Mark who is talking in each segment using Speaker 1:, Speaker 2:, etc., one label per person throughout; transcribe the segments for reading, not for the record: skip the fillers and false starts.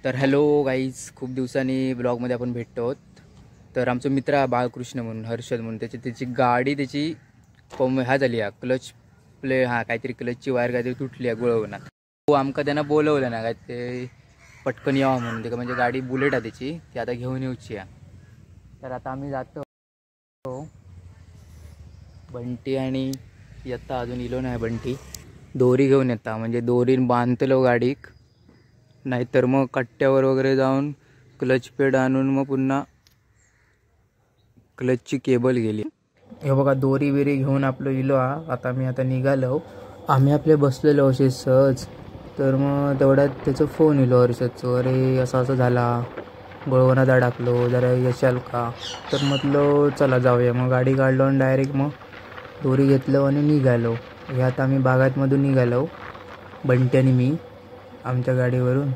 Speaker 1: तर hello guys, खूप दिवसांनी ब्लॉगमध्ये आपण भेटतो आहोत. तर आमचा मित्र बाळकृष्ण म्हणून, हर्षद म्हणून, त्याची त्याची गाडी त्याची ह्या झाली आहे, क्लच प्ले हां काहीतरी क्लचची वायर काहीतरी तुटली आहे गुळवणात. हो आमका त्यांना बोलवलं ना काय ते पटकन यावं म्हणून, ते म्हणजे गाडी बुलेट आहे त्याची, ती आता घेऊन येऊची आहे. तर आता आम्ही जातो, बंटी आणि येता अजून इलो नाही. बंटी दोरी घेऊन येता, म्हणजे दोरीन बांधतलो गाडीक, नाहीतर मग कट्ट्यावर वगैरे जाऊन क्लच पेड आणून मग पुन्हा क्लचची केबल गेली. हे बघा दोरी बिरी घेऊन आपलं इलो हा. आता मी आता निघालो, आम्ही आपले बसलेलो असे सहज. तर मग तेवढ्यात त्याचं फोन इलो हर्षदचं, अरे असं असं झाला, गोळवणात अडकलो, जरा येशाल का. तर म्हटलं चला जाऊया. मग गाडी काढलो आणि डायरेक्ट मग दोरी घेतलं आणि निघालो. हे आता आम्ही बागायतमधून निघालो, बंटी आणि मी आमच्या गाडीवरून.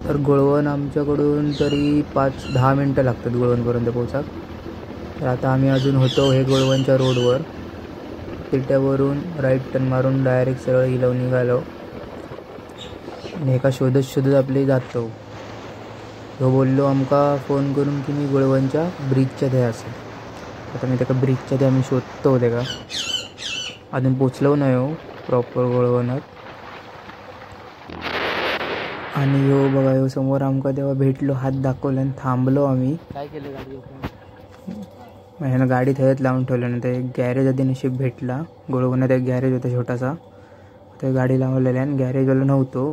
Speaker 1: तर गोळवण आमच्याकडून तरी 5-10 मिनटं लागतात गोळवणपर्यंत पोचाक. तर आता आम्ही अजून होतो हे गोळवणच्या रोडवर. तिट्यावरून राईट टर्न मारून डायरेक्ट सरळ इलो निघालो आणि एका शोधत शोधत आपले जातो. तो बोललो आमका फोन करून की मी गोळवणच्या ब्रिजच्या थंय आसा. आता मी ताका ब्रिजच्या थंय आमी शोधतो ताका, अजून पोचलो नाही हो प्रॉपर गोळवणात. आणि ह्यो बघा ह्यो समोर आमका तेव्हा भेटलो, हात दाखवलो आणि थांबलो आम्ही.
Speaker 2: काय केलं गाडी
Speaker 1: ह्यानं गाडी थंयच लावून ठेवलं ना, ते एक गॅरेज आधी नशीब भेटला गोळवणात, एक गॅरेज होता छोटासा, ते गाडी लावलेली आणि गॅरेजवाला नव्हतो.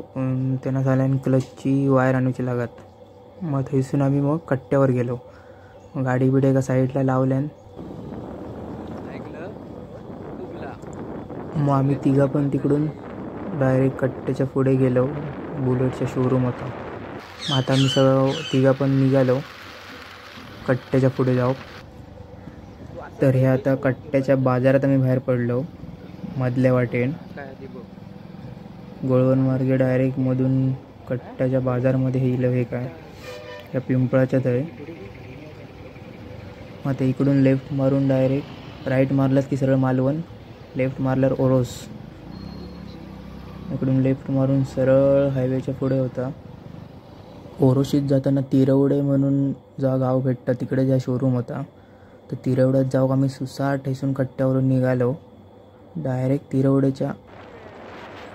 Speaker 1: त्यांना झाल्यान क्लचची वायर आणूची लागत. मग थंयसून आम्ही मग कट्ट्यावर गेलो, गाडी बिडी एका साईडला लावल्यान. मग आम्ही तिघा पण तिकडून डायरेक्ट कट्ट्याच्या पुढे गेलो, बुलेटचा शोरूम होता. मग आता आम्ही सगळं तिघा पण निघालो कट्ट्याच्या पुढे जाऊ. तर हे आता कट्ट्याच्या बाजारात आम्ही बाहेर पडलो, मधल्या वाटेन गोळवण मार्गे डायरेक्ट मधून कट्ट्याच्या बाजारमध्ये हे इलं. हे काय या पिंपळाच्या थंय. मग ते इकडून लेफ्ट मारून डायरेक्ट राईट मारलाच की सरळ मालवण, लेफ्ट मारल्यावर ओरोस, इकडून लेफ्ट मारून सरळ हायवेच्या पुढे होता. ओरोशीत जाताना तिरवडे म्हणून जा गाव भेटतं, तिकडे ज्या शोरूम होता. तर तिरवड्यात जाऊ आम्ही सुसाट हेसून कट्ट्यावरून निघालो डायरेक्ट तिरवडेच्या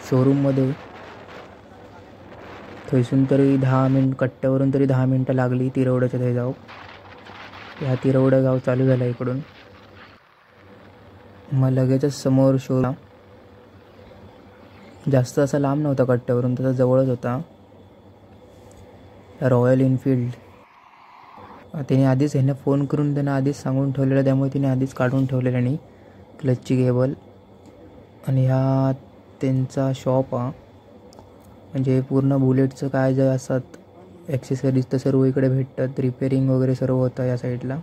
Speaker 1: शोरूममध्ये. थंयसून तरी 10 मिनिट, कट्ट्यावरून तरी 10 मिनटं लागली तिरवड्याच्या थंय जाऊ. ह्या तिरवडा गाव चालू झाला इकडून. मग लगेचच समोर शोरूम, जास्त असा लांब नव्हता कट्ट्यावरून, तसा जवळच होता. रॉयल एनफिल्ड त्याने आधीच ह्यांना फोन करून त्यांना आधीच सांगून ठेवलेलं, त्यामुळे तिने आधीच काढून ठेवलेलं आणि क्लचची केबल. आणि ह्या त्यांचा शॉप हा, म्हणजे पूर्ण बुलेटचं काय जे असतात ॲक्सेसरीज तर सर्व इकडे भेटतात, रिपेअरिंग वगैरे सर्व होतं या साईडला.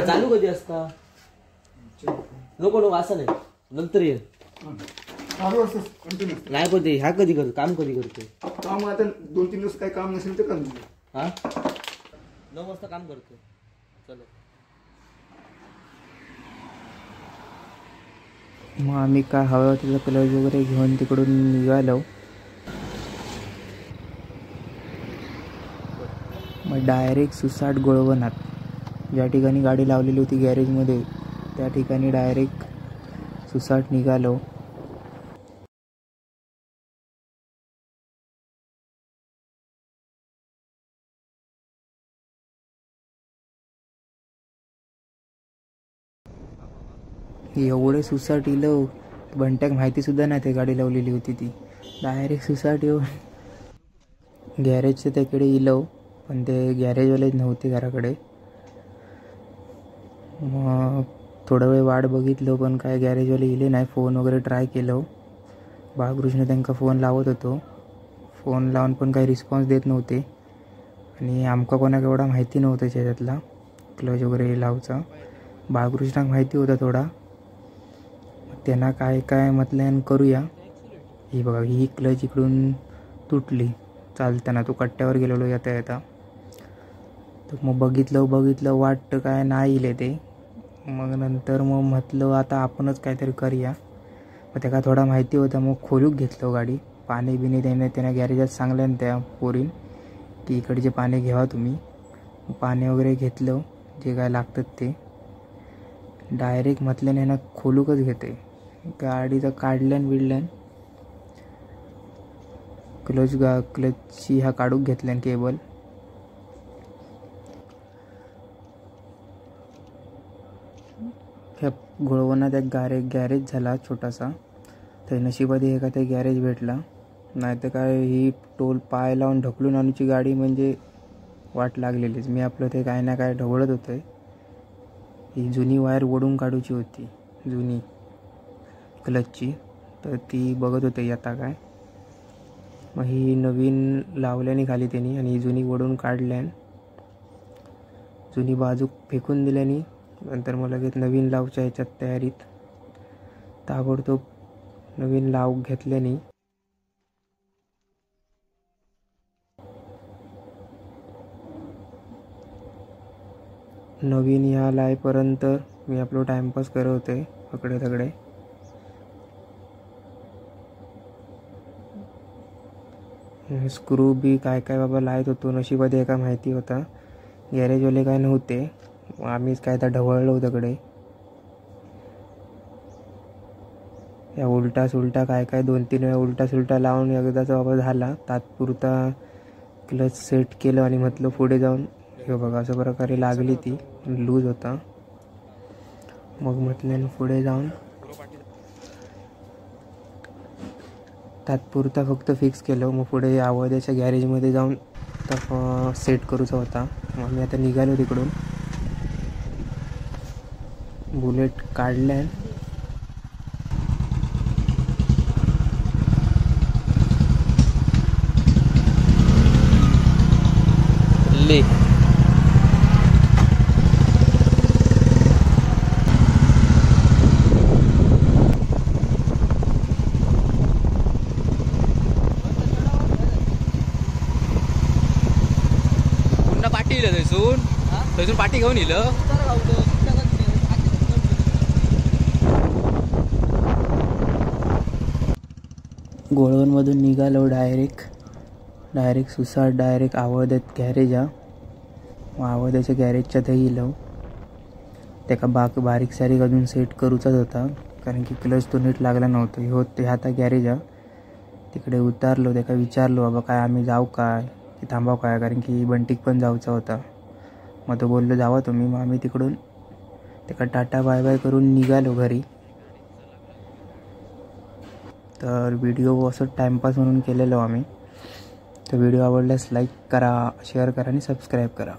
Speaker 2: चालू कधी असता? नको नको असं नाही, नंतर ये. नाही पण ते ह्या कधी करतो काम, कधी करतो
Speaker 3: काम? आता 2-3 दिवस काय काम नसेल तर काम.
Speaker 2: हा 9 वाजता काम करतो. चलो
Speaker 1: मग आम्ही काय हवं त्याचा क्लच वगैरे घेऊन तिकडून निघालो. मग डायरेक्ट सुसाट गोळवणात, ज्या ठिकाणी गाडी लावलेली होती गॅरेजमध्ये त्या ठिकाणी डायरेक्ट सुसाट निघालो. एवढे सुसाट इलो बंट्याक माहितीसुद्धा नाही ते गाडी लावलेली होती ती. डायरेक्ट सुसाट येऊन गॅरेजच्या त्याकडे इलो, पण ते गॅरेजवालेच नव्हते घराकडे. मग थोडा वेळ वाट बघितलो पण काय गॅरेजवाले इले नाही. फोन वगैरे ट्राय केलो, बाळकृष्ण त्यांका फोन लावत होतो, फोन लावून पण काही रिस्पॉन्स देत नव्हते. आणि आमका कोणाक एवढा माहिती नव्हतं त्याच्यातला क्लच वगैरे लावचा, बाळकृष्णाक माहिती होता थोडा. त्यांना काय काय म्हटल्यान करूया. ही बघा ही क्लच इकडून तुटली चालताना, तो कट्ट्यावर गेलेलो येता येता. तर मग बघितलं बघितलं वाटतं काय नाही इले ते. मग नंतर मग म्हटलं आता आपणच काहीतरी करूया. मग त्याका थोडा माहिती होता, मग खोलूक घेतलं गाडी. पाणी बिणी त्याने त्यांना गॅरेजात सांगल्यान त्या पोरीन की इकडचे पाणी घ्यावा तुम्ही. पाणी वगैरे घेतलं जे काय लागतात ते. डायरेक्ट म्हटल्याने ह्यांना खोलूकच घेते गाडीचं, काढल्यान बिडल्यान क्लच क्लचची ह्या काढूक घेतल्यान केबल. ह्या गोळवणात एक गॅरेज झाला छोटासा, तर नशिबात एका ते गॅरेज भेटला. नाही तर काय ही टोल पाय लावून ढकलून आणूची गाडी म्हणजे वाट लागलेलीच. मी आपलं ते काय ना काय ढवळत होतं. ही जुनी वायर ओढून काढूची होती जुनी क्लचची, तर ती बघत होते आता काय. मग ही नवीन लावल्याने खाली त्यांनी आणि ही जुनी ओढून काढल्यान, जुनी बाजू फेकून दिल्याने. नंतर मग लगेच नवीन लावच्या ह्याच्यात तयारीत ताबडतोब नवीन लाव घेतल्याने. नवीन ह्या लायपर्यंत मी आपलं टाइमपास करत होते अकडे तकडे. स्क्रू बी काय काय बाबा लायत होतो, नशिबात एका माहिती होता. गॅरेजवाले काय नव्हते, आम्हीच काय तर ढवळलो तकडे. या उलटा सुलटा काय काय 2-3 वेळा उलटा सुलटा लावून एकदाचा बाबा झाला तात्पुरता क्लच सेट केलं आणि म्हटलं पुढे जाऊन हे बघा अशा प्रकारे लागली ती, लूज होता. मग म्हटलं पुढे जाऊन तात्पुरता फक्त फिक्स केलं. मग पुढे आवळद्याच्या गॅरेजमध्ये जाऊन सेट करूचा होता. मग मी आता निघालो तिकडून, बुलेट काढल्या.
Speaker 2: ले पुन्हा पाठी इलं थंयसून, थंयसून पाठी घेऊन इलं.
Speaker 1: गोळवणमधून निघालो डायरेक्ट डायरेक्ट सुसाट डायरेक्ट आवळद्यात गॅरेज हा. मग आवळद्याच्या गॅरेजच्या थंय इलो. त्याका बारीक सारीक अजून सेट करूचाच होता, कारण की क्लच तो नीट लागला नव्हता. ह्यो ते आता गॅरेज हा, तिकडे उतारलो. त्याका विचारलो बाबा काय आम्ही जाऊ काय की थांबाव काय, कारण की बंटीक पण जाऊचा होता. मग तो बोललो जावा तुम्ही. मग आम्ही तिकडून त्याका टाटा बाय बाय करून निघालो घरी. तर व्हिडिओ असं टाइमपास म्हणून केलेलो आम्ही. तर व्हिडिओ आवडल्यास लाईक करा, शेअर करा आणि सबस्क्राईब करा.